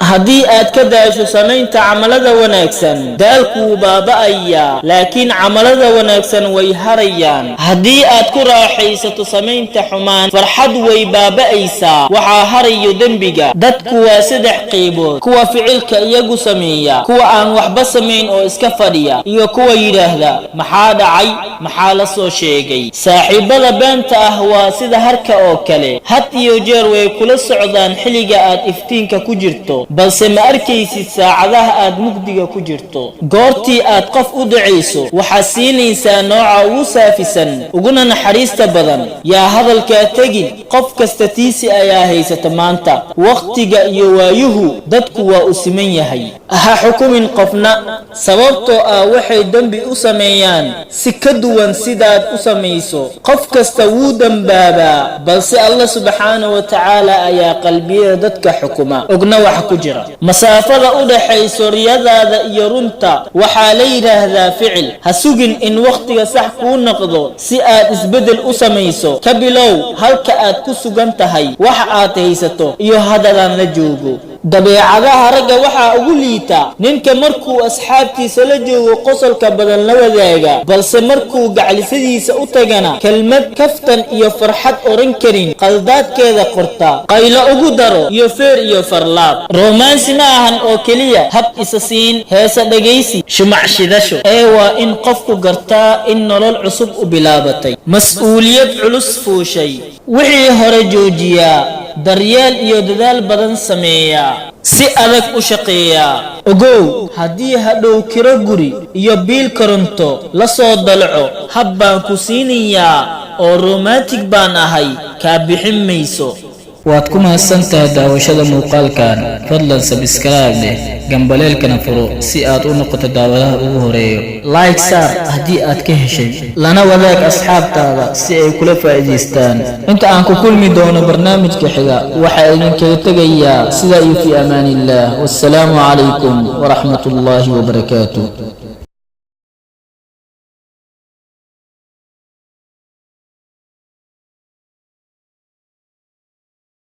Haddii aad ka daasho samaynta camalada wanaagsan, daalkuu baaba'ayaa, laakiin camalada wanaagsan way harayaan. Haddii aad ku raaxaysato samaynta xumaan, farxad way baaba'aysaa, waxaa harayo dembiga. Dadku waa saddex qaybood: kuwa ficilka iyagu sameeya, kuwa aan waxba samayn oo iska fadhiya, iyo kuwa yidhaahda, "Maxaa dhacay? Maxaa la soo sheegay?" Saaxiibada beenta ah waa sida harka oo kale, had iyo jeer way kula socdaan xilliga aad iftiinka ku jirto, balse ma arkaysid saacadaha aad mugdiga ku jirto. Goortii aad qof u ducayso, waxaad siinaysaa nooca ugu saafisan uguna naxariista badan. Yaa hadalkaa tegin, qof kasta tiisi ayaa haysata maanta. Wakhtiga iyo waayuhu dadku waa u siman yahay. Ha xukumin qofna, sababtoo ah waxay dembi u sameeyaan si ka duwan sidaad u samayso. Qof kasta wuu dembaabaa, balse Allah subxaana wa tacaala ayaa qalbiyada dadka xukuma, ogna waxa ku jira. Masaafada u dhaxayso riyadaada iyo runta waxaa la yidhaahdaa ficil. Ha sugin in wakhtiga sax kuu noqdo si aad isbeddel u samayso. Ka bilow halka aad ku sugan tahay, waxa aad haysato iyo haddadan la joogo. Dabeecadaha ragga waxaa ugu liita ninka markuu asxaabtiisa la joogo qosolka badan la wadaaga, balse markuu gaclisadiisa u tagana kelmad kaftan iyo farxad odhan karin, qaldaadkeeda qorta, qaylo ugu daro iyo feer iyo farlaab. Romance ma ahan oo keliya hab isa siin, heesa dhegaysi, shumac shidasho, ee waa in qofku gartaa in nolol cusub u bilaabatay, mas-uuliyad culus fuushay, wixii hore joojiyaa, daryeel iyo dadaal badan sameeyaa, si adag u shaqeeyaa. Ogow, haddii hadhow kiro guri iyo biil koronto la soo dalco, hab baan ku siinayaa oo romantic baan ahay, kaa bixin mayso. Waad ku mahadsantahay daawashada muuqaalkan. Fadlan subscribe leh, gambaleelkana furo si aad u noqoto daawadaha ugu horeeyo. Like saar haddii aad ka heshay, lana wadaag asxaabtaada si ay kula faa'iidaystaan. Inta aan ku kulmi doono barnaamijka xiga, waxaa idinkaga tegayaa sidaa iyo fi amaanillaah. Wassalaamu calaykum waraxmatullaahi wabarakaatu.